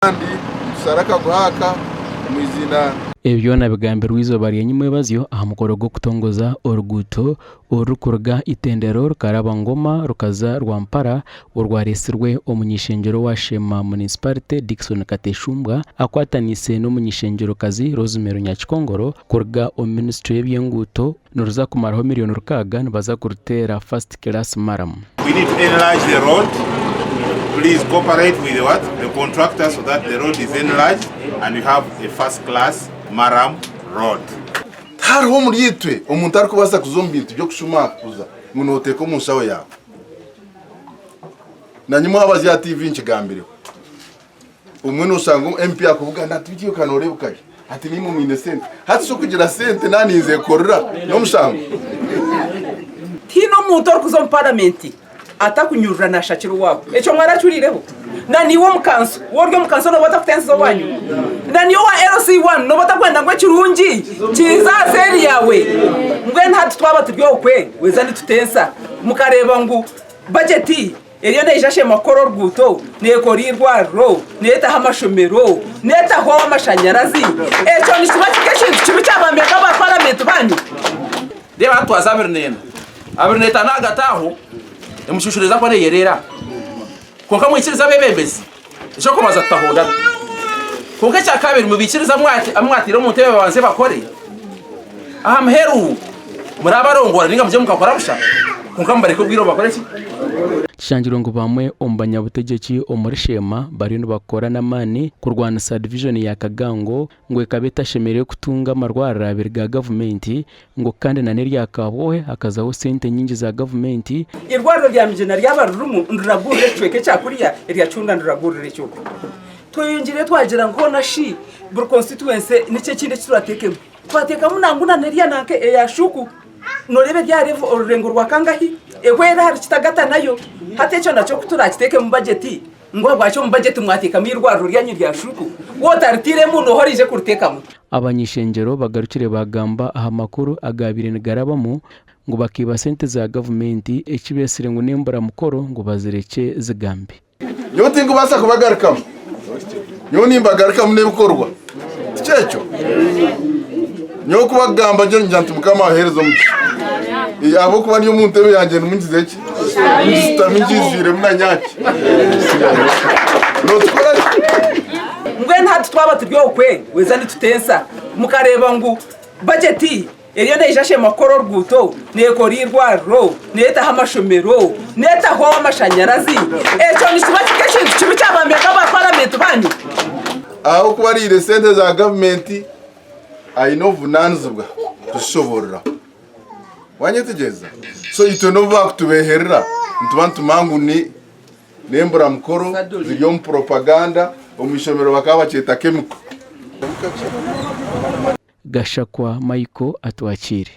Kandi nitushara akaguha aka omu iziina. Ebi byona bigambirwe eizooba rya nyimwebazyo aha mukoro gw'okutongoza oruguuto orurikuruga Itendero rukaraba Ngoma rukaza Rwampara orwaretsirwe omuny'eishengyero owa Sheema Munisiparite Dickson Kateshumbwa akwataniise n'omuny'eishengyerokazi Rosemary Nyakikongoro kuruga omu minisiture y'eby'enguuto niruza kumaraho miriyoni rukaaga nibaza kuruteera First Class Murram. We need to enlarge the road. Please cooperate with the what? The contractor so that the road is enlarged and we have a first class murram road. Tihariho omuri itwe omuntu arikubaasa kuza omu bintu by'okushumakuza ngu nooteeka omu nshaho yaawe. Nanye mwabazi aha TV nkigambireho. Obumwe noshanga MP akubugana ati beitu iwe ka noreebeka gye ati naimwe mwine sente. Hati shi okugira sente naaba ninzekorera n'omushango? Tihaine omuntu orikuza omu paramenti atakunyurura naashakira owaabo. Ekyo mwarakihuriireho? Na naiwe omu kanso, waaba ori omu kanso nooba otakutensiza owaanyu? Na naiwe owa LC1 nooba otakwenda ngu ekirungi kiize aha seeri yaawe? Mbwenu hati twaba turi okwe weeza nitutensa mukareeba ngu bajeti Eriyo neija shema kukora oruguuto, nekora eirwariro, netaho amashomero, netaho amashanyarazi. Ekyo nikiba kiri ekintu kibi kyaba memba ba paramenti banyu? Reeba hati twaza 24, 25 ahagati aho emishushuro eza kuba neyereera. Kwonka mwikirize abeebembezi, eky'okubanza tutahondana. Kwonka ekyakabiri mubiikirize abu mwataire omu ntebe babanze bakore. Aha muheru muraabarongoora nainga mugye mukakora busha, kwonka mubareke obwire obu bakore ki? Kishangirwe ngu bamwe omu banyabutegyeki omuri Sheema bariyo nibakora n'amaani kurwanisa divijoni ya Kagango ngu ekaba etashemereire kutunga amarwariro abiri ga gavumenti ngu kandi na n'erya Kabwohe hakazaho sente nyingi za gavumenti. Eirwariro rya Migyena ryaba ririmu niruragurira ekicweka ekya kuriya, erya Cunda niruragurira eky'oku. Tweyongyeireyo twagira ngu hoona shi buri constituency niki ekindi eki turateekemu. Twateekamu nangwa na n'eriya nanka eya Shuku, nooreeba eri aha level orurengo rwa kangahi? Ehwera ahari Kitagata nayo. Hati ekyo nakyo ku turakiteekemu bajeti, ngu ahabwaki omu bajeti mwateekamu eirwariro ryanyu rya Shuku, waaba otariteiremu nooha oraije kuriteekamu? Abany'ishengyero bagarukire baagamba aha makuru agaabaire nigarabamu ngu bakaiba sente za gavumenti eki beetsire ngu n'emburamukoro ngu bazirekye zigambe. Nyowe tinkubaasa kubagarukamu. Nyowe nimbagarukamu n'ebikorwa. Tikyo ekyo? Nyowe kubagamba ngye ningira nti Mukama abaheereze omugisha. Eh, Ahabw'okuba ndi omu ntebe yangye nimungize ki? Ngisutami ngiijwiremu na nyaaki. Nootukora ki? Mbwenu hati twaba turi okwe weeza nitutensa mukareeba ngu bajeti Eriyo neija shema kukora oruguuto, nekora eirwariro, netaho amashomero, netaho amashanyarazi. Ekyo nikiba kiri ekintu kibi kyaba memba ba paramenti banyu? Ahabw'okuba ariire sente za gavumenti aine obuvunanizibwa kuzishoborora. Wanyetegyereza? So itwe n'obu bakutubeherera nituba nitumanya ngu ni n'emburamukoro ziri omu propaganda, omu ishomero bakaba bakyeta chemical. Gashakwa Michael Atwakiire.